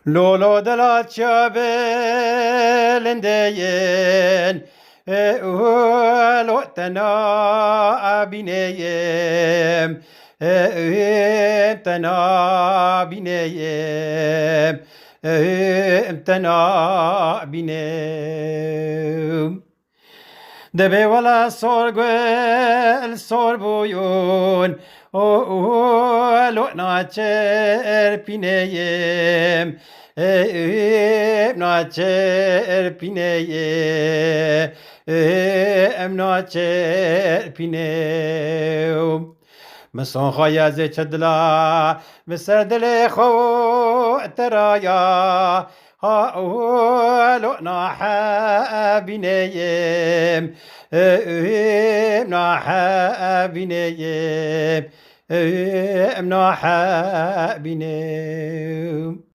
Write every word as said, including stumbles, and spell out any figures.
Lolo dela çabilindeyên, e, u lo tena bineyim, e, tena bineyim, e, tena bineyim. Dibê wela sor gul sor bûyûn, o, o, lo naçer pîneyê, e, e, naçer pîneyê, e, em naçer pînê. Misan xwe ya zê çi dila, bi ser dilê xwe û te raya, ha, o, lo nahebîneyim, e, e, nahebîneyim, e, em nahebîneyim.